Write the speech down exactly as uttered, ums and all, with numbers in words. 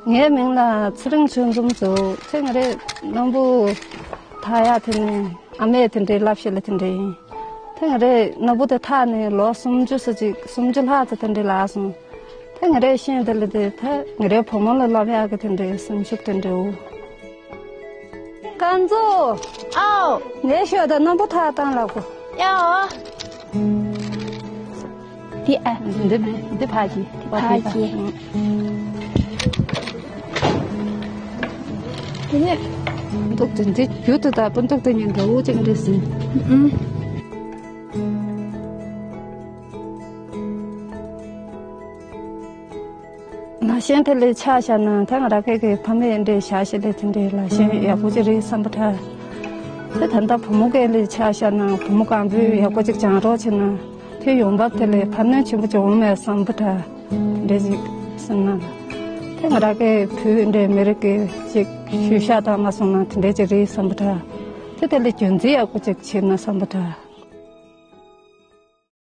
ངའི་མིང་ལ་ཚེ་རིང་ཆོས་འཛོམས་ཟེར། ཚེ་ང་རེ་སྣམ་བུ་འཐག་ཡག་དེ་ནས་ཨ་མས་དེ་འདྲའི་བསླབ་བྱ་ལ་དེ་འདྲ་ཡིན། ཚེ་ང་རེ་སྣམ་བུ་དེ་འཐག་ནས་ལོ་སུམ་ཅུ་ཙམ་ཅིག་སུམ་ཅུ་ལྷག་ཙམ་དེ་འདྲའི་ལགས་སོང་། ཚེ་ང་རེ་ཤེས་དེ་ལ་དེ་ཚེ་ང་རེ་བུ་མོ་ལ་བསླབ་ཡག་གི་དེ་འདྲའི་སེམས་ཤུགས་དེ་འདྲའི་འོ། ཀན་ཛུ། ཨའོ། ངས་ཤོད་ད་སྣམ་བུ་འཐག་བཏང་ལབ་གོ། ཡའོ། འདི་ཨ། འདི་མེད་འདི་ཕ་གི། ཕ་གི། འདི་ནས་འདུག་དེ་འདི་རྒྱུ་དེ་དག་པོ་འདུག་དེ་ཉིན་འདྲ་བོ་ཅིག་འདྲ་ཟིན། ལ་ཞེན་དེ་ལས་ཆ་བཞག་ན་ད་ང་ར་ཁའི་གི་ཕ་མེས་འདྲའི་བྱ་བྱེད་ལས་དེ་འདྲའི་ལ་ཞེན་ཡག་པོ་ཅིག་རེད་བསམ་པ་འདྲ། དེ་ད་ལྟ་བུ་མོ་སྐད་ལས་ཆ་བཞག་ན་བུ་མོ་གང་པོས་ཡག་པོ་ཅིག་སྦྱང་རོགས་བྱེད་ན་དེ་ཡོང་འབབ་དེ་ལས་ཕན་ནུས་ཆེན་པོ་ཅིག་འོང་མེད་བསམ་པ་འདྲ། འདྲ་ཞིག་སེམས་ནང་ལ། དེ་ང་ར་ཁའི་བུ་འདྲའི་མི་རིགས་ཀྱི་ཅིག་ཤུལ་བཞག་བཏང་མ་སོང་ན་དེ་འདྲའི་ཅིག་རེད་བསམ་པ་འདྲ། དེ་དེ་ལས་རྒྱུན་འཛིན་ཡག་པོ་ཅིག་བྱེད་ན་བསམ་པ་འདྲ།